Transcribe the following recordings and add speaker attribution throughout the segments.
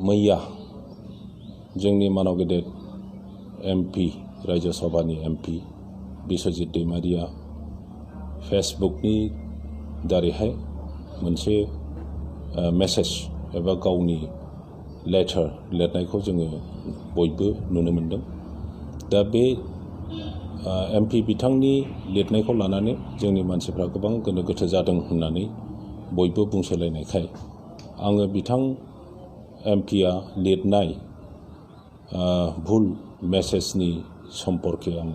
Speaker 1: मैया जोंनि मानाव गेदेर एमपि राज्य सभानि एमपि बिस्वजित दैमारिया फेसबुकनि दारैहाय मोनसे मेसेज एबा गावनि लेटार लिरनायखौ जोङो बयबो नुनो मोनदों। दा बे एमपि बिथांनि लिरनायखौ लानानै जोंनि मानसिफ्रा गोबां गोनो गोथो जादों होननानै बयबो बुंसोलायनायखाय आङो बिथां एमपिआ लिरनाय भुल मेसेजनि सम्पर्के आं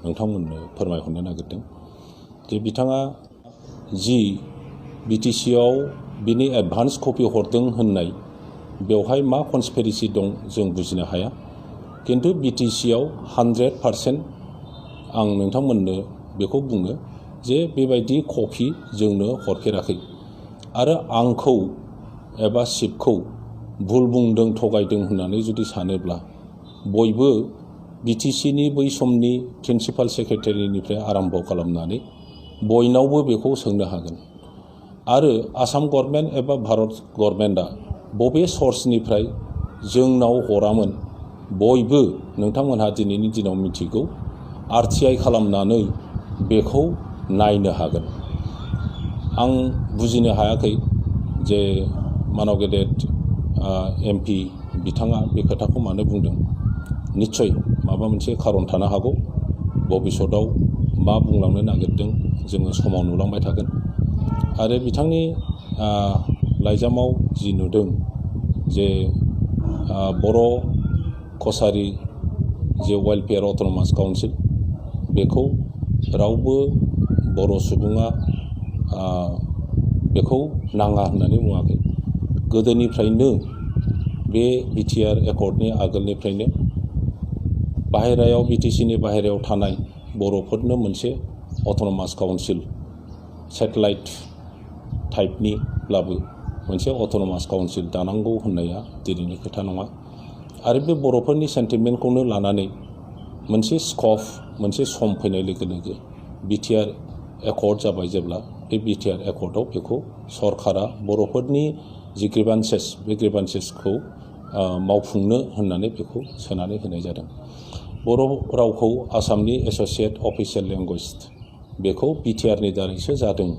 Speaker 1: नोंथांमोननो फोरमायहरनो नागिरदों जे बिथाङा जि बिटिसिआव बिनि एडभान्स कपि हरदों होननाय बेवहाय मा कनस्पिरेसि दं जों बुजिनो हाया। किन्तु बिटिसिआव 100% आं नोंथांमोननो बेखौ बुङो जे बेबायदि कपि जोंनो हरफेराखै आरो आंखौ एबा शिबखौ भुल बुंदों थगायदों होननानै जुदि सानोब्ला बयबो बिटिसिनि बै समनि प्रिन्सिपाल सेक्रेटारिनिफ्राय आरम्भ खालामनानै बयनावबो बेखौ सोंनो हागोन आरो आसाम गभर्नमेन्ट एबा भारत गभर्नमेन्टआ बबे सर्सनिफ्राय जोंनाव हरामोन बयबो नोंथांमोनहा दिनैनि दिनाव मिथिगौ। RTI खालामनानै बेखौ नायनो हागोन। आं बुजिनो हायाखै जे मानाव गेदेर एमपि बिथाङा बे खोथाखौ मानो बुंदों। निस्सय माबा मोनसे खारन थानो हागौ। भबिष्यतआव मा बुंलांनो नागिरदों जोङो समाव नुलांबाय थागोन। आरो बिथांनि लाइजामाव जि नुदों जे बर' कसारि जे वेलफेयार अट'नमास काउन्सिल बेखौ रावबो बर' सुबुङा बेखौ नाङा होननानै बुङाखै। गोदोनिफ्रायनो बे बिटिआर एकर्डनि आगोलनिफ्रायनो बाहेरायाव बिटिसिनि बाहेरायाव थानाय बर'फोरनो मोनसे अट'नमास काउन्सिल सेटेलाइट टाइपनिब्लाबो मोनसे अट'नमास काउन्सिल दानांगौ होननाया दिनैनि खोथा नङा। आरो बे बर'फोरनि सेन्टिमेन्टखौनो लानानै मोनसे स्कप मोनसे सम फैनाय लोगो लोगो बिटिआर एकर्ड जाबाय जेब्ला बे बिटिआर एकर्डआव बेखौ सरकारा बर'फोरनि जि ग्रिभान्सेस बे ग्रिभान्सेसखौ मावफुंनो होननानै बेखौ सोनानै होनाय जादों। बर' रावखौ आसामनि एस'सियेट अफिसियेल लेंगुवेज बेखौ बिटिआरनि दारैसो जादों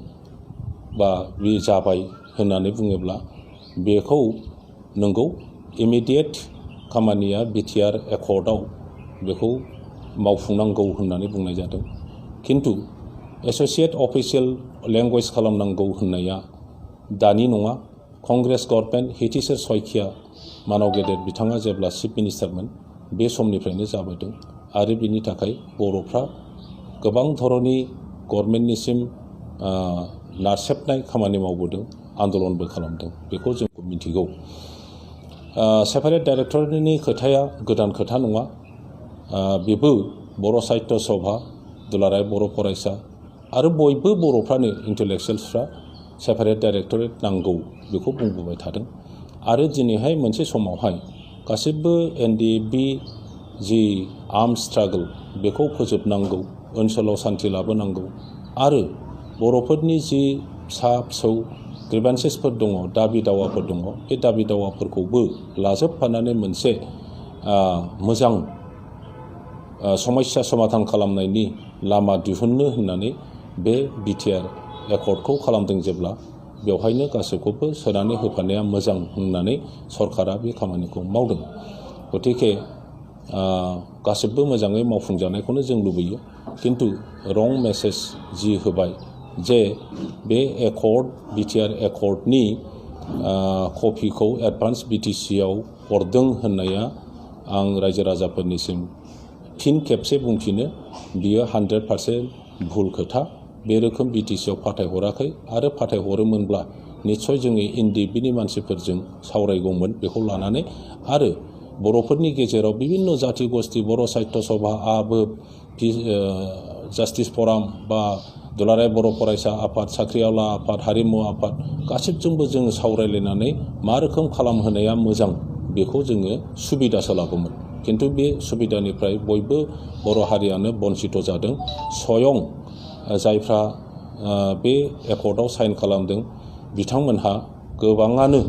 Speaker 1: बा बे जाबाय होननानै बुङोब्ला बेखौ नंगौ इमिडियेट खामानिया बिटिआर एकर्डआव बेखौ मावफुंनांगौ होननानै बुंनाय जादों। किन्तु एस'सियेट अफिसियेल लेंगुवेज खालामनांगौ होननाया दानि नङा। कंग्रेस गभर्नमेन्ट हितेश्वर शइकिया मानाव गेदेर बिथाङा जेब्ला चिफ मिनिस्टारमोन बे समनिफ्रायनो जाबोदों आरो बिनि थाखाय बर'फ्रा गोबां धरननि गभर्नमेन्टनिसिम नारसेबनाय खामानि मावबोदों आन्दलनबो खालामदों बेखौ जों मिथिगौ। सेपारेट डाइरेक्टरनि खोथाया गोदान खोथा नङा। बेबो बर' साहित्य सभा दुलाराय बर' फरायसा आरो बयबो बर'फ्रानो इन्टेलेक्सुयेल्सफ्रा सेपारेट डाइरेक्टरेट नांगौ बेखौ बुंबोबाय थादों। आरो दिनैहाय मोनसे समावहाय गासिबो NDFB जि आर्म स्ट्रागल बेखौ फोजोबनांगौ ओनसोलाव सान्थि लाबोनांगौ आरो बर'फोरनि जि फिसा फिसौ ग्रिभान्सेसफोर दङ दाबि दावाफोर दङ बे दाबि दावाफोरखौबो लाजोबफानानै मोनसे मोजां समस्या समाधान खालामनायनि लामा दिहुननो होननानै बे बिटिआर एकर्डखौ खालामदों जेब्ला बेवहायनो गासैखौबो सोनानै होफानाया मोजां होननानै सरकारा बे खामानिखौ मावदों। गतिके गासिबो मोजाङै मावफुंजानायखौनो जों लुबैयो। किन्तु रं मेसेज जि होबाय जे बे एकर्ड बिटिआर एकर्डनि कपिखौ एडभान्स बिटिसिआव हरदों होननाया आं रायजो राजाफोरनिसिम फिन खेबसे बुंफिनो बियो 100% भुल खोथा। बे रोखोम बिटिसिआव फाथायहराखै आरो फाथायहरोमोनब्ला निस्सय जोङो NDFBनि मानसिफोरजों सावरायगौमोन बेखौ लानानै आरो बर'फोरनि गेजेराव बिभिन्न जाति गस्थि बर' साहित्य सभा आबोब जास्टिस फराम बा दुलाराय बर' फरायसा आफाद साख्रिआवला आफाद हारिमु आफाद गासिबजोंबो जोङो सावरायलायनानै मा रोखोम खालामहोनाया मोजां बेखौ जोङो सुबिदासो लागौमोन। किन्तु बे सुबिदानिफ्राय बयबो बर' हारियानो बन्सित जादों। स्वयं जायफ्रा बे एकर्डआव साइन खालामदों बिथांमोनहा गोबाङानो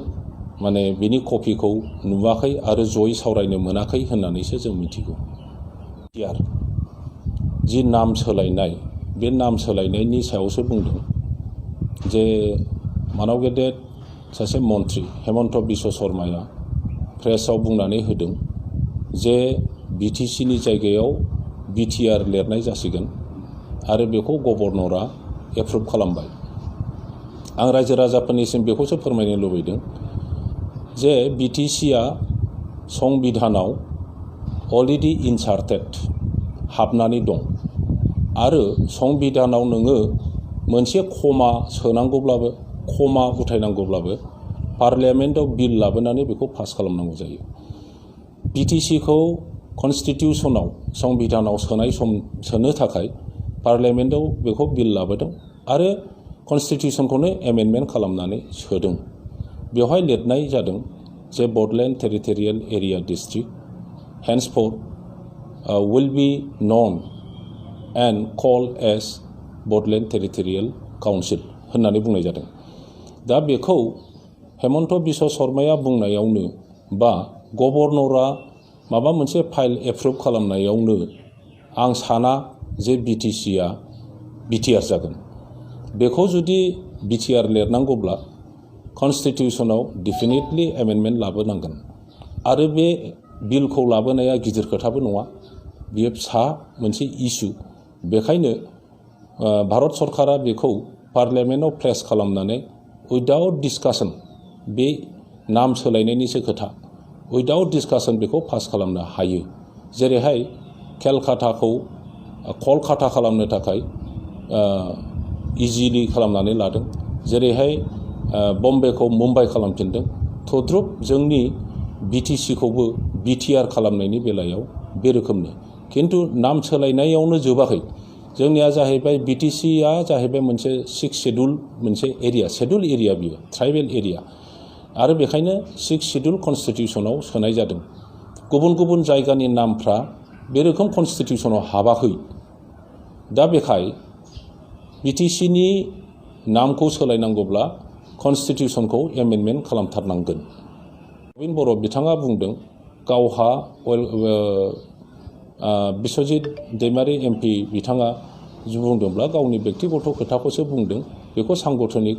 Speaker 1: माने बिनि कपिखौ नुवाखै आरो जयै सावरायनो मोनाखै होननानैसो जों मिथिगौ। बिटिआर जि नाम सोलायनाय बे नाम सोलायनायनि सायावसो बुंदों जे मानाव गेदेर सासे मन्थ्रि हेमन्त बिश्व शर्माया प्रेसआव बुंनानै होदों जे बिटिसिनि जायगायाव बिटिआर लिरनाय जासिगोन आरो बेखौ गभर्नरा एप्रुभ खालामबाय। आं रायजो राजाफोरनिसिम बेखौसो फोरमायनो लुबैदों जे बिटिसिआ संबिधानाव अलरेडि इनसार्टेड हाबनानै दं आरो संबिधानाव नोङो मोनसे कमा सोनांगौब्लाबो कमा उथायनांगौब्लाबो पार्लियामेन्टआव बिल लाबोनानै बेखौ पास खालामनांगौ जायो। बिटिसिखौ कनस्टिटिउसनाव संबिधानाव सोनो थाखाय पार्लियामेन्टआव बेखौ बिल लाबोदों आरो कनस्टिटिउसनखौनो एमेन्डमेन्ट खालामनानै सोदों। बेवहाय लिरनाय जादों जे Bodoland territorial area district henceforth will be known and called as Bodoland territorial council होननानै बुंनाय जादों। दा बेखौ हेमन्त बिश्व शर्माया बुंनायावनो बा गभर्नरा माबा मोनसे फाइल एप्रुभ खालामनायावनो आं साना जे बिटिसिआ बिटिआर जागोन। बेखौ जुदि बिटिआर लिरनांगौब्ला कनस्टिटिउसनाव डेफिनेटलि एमेन्डमेन्ट लाबोनांगोन आरो बे बिलखौ लाबोनाया गिदिर खोथाबो नङा, बेयो फिसा मोनसे इस्यु। बेखायनो भारत सरकारा बेखौ पार्लियामेन्टआव प्लेस खालामनानै उइदाउट डिसकासन, बे नाम सोलायनायनिसो खोथा, उइदाउट डिसकासन बेखौ पास खालामनो हायो। जेरैहाय केलकाताखौ कलकाता खालामनो थाखाय इजिलि खालामनानै लादों, जेरैहाय बम्बेखौ मुम्बाइ खालामफिनदों। थद्रुब जोंनि बिटिसिखौबो बिटिआर खालामनायनि बेलायाव बे रोखोमनो, खिन्थु नाम सोलायनायावनो जोबाखै। जोंनिया जाहैबाय बिटिसिआ जाहैबाय मोनसे 6 शेड्युल मोनसे एरिया, शेड्युल एरिया बियो, ट्राइबेल एरिया आरो बेखायनो 6 शेड्युल कनस्टिटिउसनाव सोनाय जादों। गुबुन गुबुन जायगानि नामफ्रा बे रोखोम कनस्टिटिउसनाव हाबाखै। दा बेखाय बिटिसिनि नामखौ सोलायनांगौब्ला कनस्टिटिउसनखौ एमेन्डमेन्ट खालामथारनांगोन। प्रबिन बर' बिथाङा बुंदों गावहा बिश्वजित दैमारि एमपि बिथाङा बुंदोंब्ला गावनि बेक्तिगत खोथाखौसो बुंदों, बेखौ सांगठनिक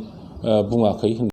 Speaker 1: बुङाखै होनना